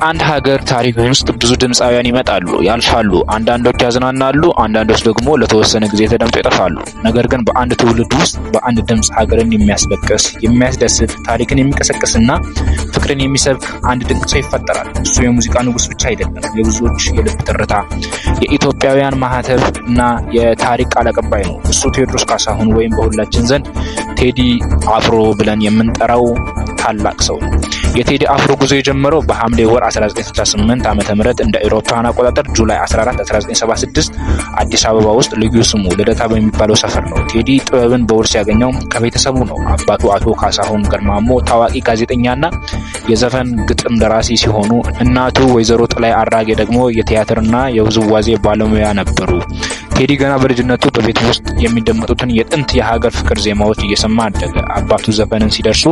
በአንድ ሀገር ታሪክ ውስጥ ብዙ ድምፃውያን ይመጣሉ፣ ያልፋሉ። አንዳንዶች ያዝናናሉ፣ አንዳንዶች ደግሞ ለተወሰነ ጊዜ ተደምጠው ይጠፋሉ። ነገር ግን በአንድ ትውልድ ውስጥ በአንድ ድምፅ ሀገርን የሚያስለቅስ፣ የሚያስደስት፣ ታሪክን የሚቀሰቅስና ፍቅርን የሚሰብክ አንድ ድንቅ ሰው ይፈጠራል። እሱ የሙዚቃ ንጉሥ ብቻ አይደለም፣ የብዙዎች የልብ ትርታ፣ የኢትዮጵያውያን ማህተብ እና የታሪክ ቃል አቀባይ ነው። እሱ ቴዎድሮስ ካሳሁን ወይም በሁላችን ዘንድ ቴዲ አፍሮ ብለን የምንጠራው ታላቅ ሰው ነው። የቴዲ አፍሮ ጉዞ የጀመረው በሐምሌ ወር 1968 ዓ.ም እንደ አውሮፓውያን አቆጣጠር July 14 1976 አዲስ አበባ ውስጥ ልዩ ስሙ ልደታ በሚባለው ሰፈር ነው። ቴዲ ጥበብን በውርስ ያገኘው ከቤተሰቡ ነው። አባቱ አቶ ካሳሁን ገርማሞ ታዋቂ ጋዜጠኛና የዘፈን ግጥም ደራሲ ሲሆኑ፣ እናቱ ወይዘሮ ጥላይ አራጌ ደግሞ የቲያትርና የውዝዋዜ ባለሙያ ነበሩ። ቴዲ ገና በልጅነቱ በቤት ውስጥ የሚደመጡትን የጥንት የሀገር ፍቅር ዜማዎች እየሰማ አደገ። አባቱ ዘፈንን ሲደርሱ፣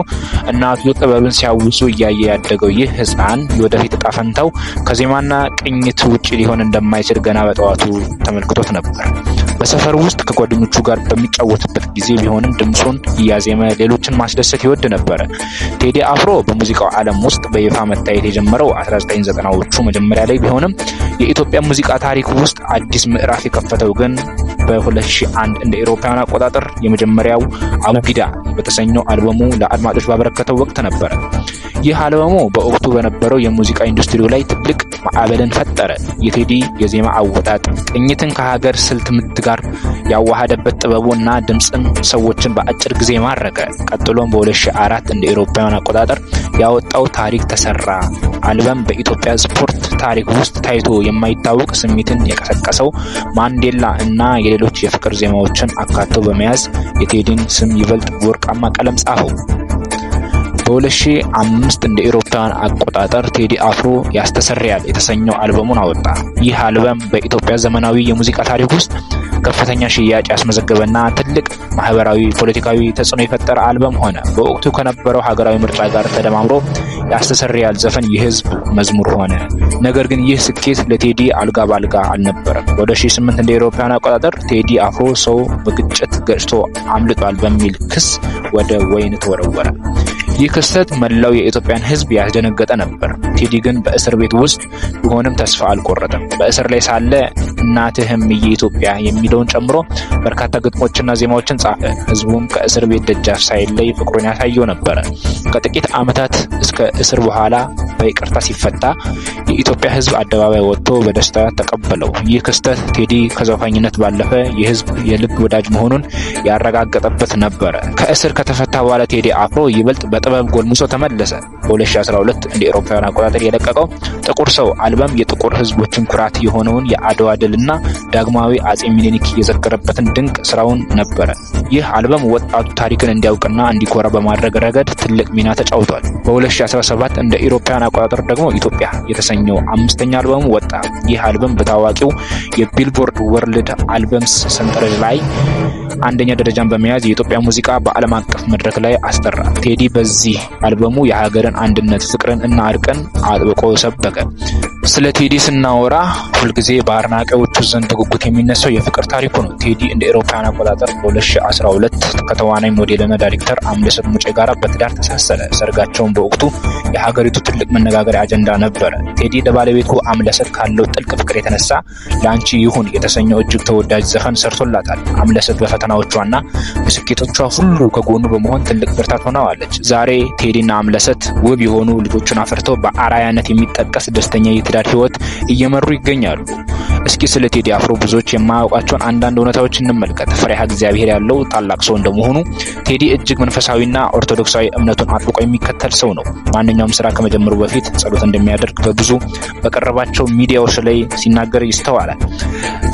እናቱ ጥበብን ሲያውሱ እያየ ያደገው ይህ ሕፃን የወደፊት እጣ ፈንታው ከዜማና ቅኝት ውጭ ሊሆን እንደማይችል ገና በጠዋቱ ተመልክቶት ነበር። በሰፈር ውስጥ ከጓደኞቹ ጋር በሚጫወትበት ጊዜ ቢሆንም ድምፁን እያዜመ ሌሎችን ማስደሰት ይወድ ነበረ። ቴዲ አፍሮ በሙዚቃው ዓለም ውስጥ በይፋ መታየት የጀመረው 1990ዎቹ መጀመሪያ ላይ ቢሆንም፣ የኢትዮጵያ ሙዚቃ ታሪክ ውስጥ አዲስ ምዕራፍ የከፈተው ግን በ2001 እንደ አውሮፓውያን አቆጣጠር የመጀመሪያው አቡጊዳ በተሰኘው አልበሙ ለአድማጮች ባበረከተው ወቅት ነበረ። ይህ አልበሙ በወቅቱ በነበረው የሙዚቃ ኢንዱስትሪው ላይ ትልቅ ማዕበልን ፈጠረ። የቴዲ የዜማ አወጣጥ፣ ቅኝትን ከሀገር ስልት ምት ጋር ያዋሃደበት ጥበቡ እና ድምፅን ሰዎችን በአጭር ጊዜ ማረከ። ቀጥሎም በ2004 እንደ አውሮፓውያን አቆጣጠር ያወጣው ታሪክ ተሰራ አልበም በኢትዮጵያ ስፖርት ታሪክ ውስጥ ታይቶ የማይታወቅ ስሜትን የቀሰቀሰው ማንዴላ እና የሌሎች የፍቅር ዜማዎችን አካቶ በመያዝ የቴዲን ስም ይበልጥ በወርቃማ ቀለም ጻፈው። በ2005 እንደ አውሮፓውያን አቆጣጠር ቴዲ አፍሮ ያስተሰርያል የተሰኘው አልበሙን አወጣ። ይህ አልበም በኢትዮጵያ ዘመናዊ የሙዚቃ ታሪክ ውስጥ ከፍተኛ ሽያጭ ያስመዘገበና ትልቅ ማህበራዊ፣ ፖለቲካዊ ተጽዕኖ የፈጠረ አልበም ሆነ። በወቅቱ ከነበረው ሀገራዊ ምርጫ ጋር ተደማምሮ ያስተሰርያል ዘፈን የህዝብ መዝሙር ሆነ። ነገር ግን ይህ ስኬት ለቴዲ አልጋ ባልጋ አልነበረም። በ2008 እንደ አውሮፓውያን አቆጣጠር ቴዲ አፍሮ ሰው በግጭት ገጭቶ አምልጧል በሚል ክስ ወደ ወህኒ ተወረወረ። ይህ ክስተት መላው የኢትዮጵያን ሕዝብ ያስደነገጠ ነበር። ቴዲ ግን በእስር ቤት ውስጥ ቢሆንም ተስፋ አልቆረጠም። በእስር ላይ ሳለ እናትህም ኢትዮጵያ የሚለውን ጨምሮ በርካታ ግጥሞችና ዜማዎችን ጻፈ። ሕዝቡም ከእስር ቤት ደጃፍ ሳይለይ ፍቅሩን ያሳየው ነበረ። ከጥቂት ዓመታት እስከ እስር በኋላ በይቅርታ ሲፈታ የኢትዮጵያ ሕዝብ አደባባይ ወጥቶ በደስታ ተቀበለው። ይህ ክስተት ቴዲ ከዘፋኝነት ባለፈ የሕዝብ የልብ ወዳጅ መሆኑን ያረጋገጠበት ነበረ። ከእስር ከተፈታ በኋላ ቴዲ አፍሮ ይበልጥ በጥበብ ጎልምሶ ተመለሰ። በ2012 እንደ አውሮፓውያን አቆጣጠር የለቀቀው ጥቁር ሰው አልበም የጥቁር ሕዝቦችን ኩራት የሆነውን የአድዋ ድልና ዳግማዊ አጼ ሚኒሊክ የዘከረበትን ድንቅ ስራውን ነበረ። ይህ አልበም ወጣቱ ታሪክን እንዲያውቅና እንዲኮራ በማድረግ ረገድ ትልቅ ሚና ተጫውቷል። በ2017 እንደ አውሮፓውያን አቆጣጠር ደግሞ ኢትዮጵያ የተሰኘው አምስተኛ አልበሙ ወጣ። ይህ አልበም በታዋቂው የ Billboard World Albums ሰንጠረዥ ላይ አንደኛ ደረጃን በመያዝ የኢትዮጵያ ሙዚቃ በዓለም አቀፍ መድረክ ላይ አስጠራ። ቴዲ በዚህ አልበሙ የሀገርን አንድነት፣ ፍቅርን እና እርቅን አጥብቆ ሰበከ። ስለ ቴዲ ስናወራ ሁልጊዜ በአድናቂዎቹ ዘንድ በጉጉት የሚነሳው የፍቅር ታሪኩ ነው። ቴዲ እንደ አውሮፓውያን አቆጣጠር በ2012 ከተዋናይ፣ ሞዴልና ዳይሬክተር አምለሰት ሙጬ ጋር በትዳር ተሳሰረ። ሰርጋቸውን በወቅቱ የሀገሪቱ ትልቅ መነጋገሪያ አጀንዳ ነበረ። ቴዲ ለባለቤቱ አምለሰት ካለው ጥልቅ ፍቅር የተነሳ ለአንቺ ይሁን የተሰኘው እጅግ ተወዳጅ ዘፈን ሰርቶላታል። አምለሰት በፈተናዎቿና በስኬቶቿ ሁሉ ከጎኑ በመሆን ትልቅ ብርታት ሆነዋለች። ዛሬ ቴዲና አምለሰት ውብ የሆኑ ልጆችን አፍርተው በአርአያነት የሚጠቀስ ደስተኛ የትዳር ህይወት እየመሩ ይገኛሉ። እስኪ ስለ ቴዲ አፍሮ ብዙዎች የማያውቋቸውን አንዳንድ እውነታዎች እንመልከት። ፈሪሃ እግዚአብሔር ያለው ታላቅ ሰው እንደመሆኑ ቴዲ እጅግ መንፈሳዊና ኦርቶዶክሳዊ እምነቱን አጥብቆ የሚከተል ሰው ነው። ማንኛውም ስራ ከመጀመሩ በፊት ጸሎት እንደሚያደርግ በብዙ በቀረባቸው ሚዲያዎች ላይ ሲናገር ይስተዋላል።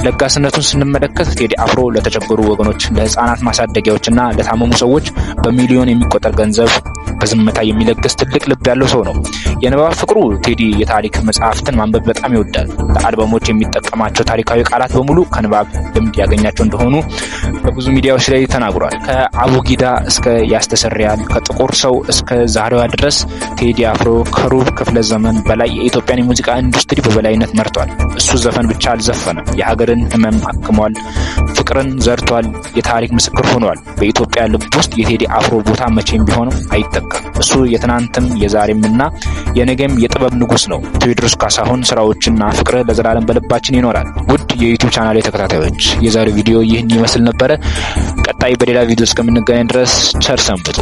ለጋስነቱን ስንመለከት ቴዲ አፍሮ ለተቸገሩ ወገኖች፣ ለህፃናት ማሳደጊያዎችና ለታመሙ ሰዎች በሚሊዮን የሚቆጠር ገንዘብ በዝምታ የሚለግስ ትልቅ ልብ ያለው ሰው ነው። የንባብ ፍቅሩ፣ ቴዲ የታሪክ መጽሐፍትን ማንበብ በጣም ይወዳል። ለአልበሞች የሚጠቀማቸው ታሪካዊ ቃላት በሙሉ ከንባብ ልምድ ያገኛቸው እንደሆኑ በብዙ ሚዲያዎች ላይ ተናግሯል። ከአቡጊዳ እስከ ያስተሰርያል፣ ከጥቁር ሰው እስከ ዛሬዋ ድረስ ቴዲ አፍሮ ከሩብ ክፍለ ዘመን በላይ የኢትዮጵያን የሙዚቃ ኢንዱስትሪ በበላይነት መርቷል። እሱ ዘፈን ብቻ አልዘፈነም። የሀገርን ሕመም አክሟል፣ ፍቅርን ዘርቷል፣ የታሪክ ምስክር ሆኗል። በኢትዮጵያ ልብ ውስጥ የቴዲ አፍሮ ቦታ መቼም ቢሆንም አይተካም። እሱ የትናንትም የዛሬምና የነገም የጥበብ ንጉስ ነው። ቴዎድሮስ ካሳሁን ስራዎችና ፍቅር ለዘላለም በልባችን ይኖራል። ውድ የ YouTube ቻናሌ ተከታታዮች፣ የዛሬው ቪዲዮ ይህን ይመስል ነበረ። ቀጣይ በሌላ ቪዲዮ እስከምንገናኝ ድረስ ቸር ሰንብቱ።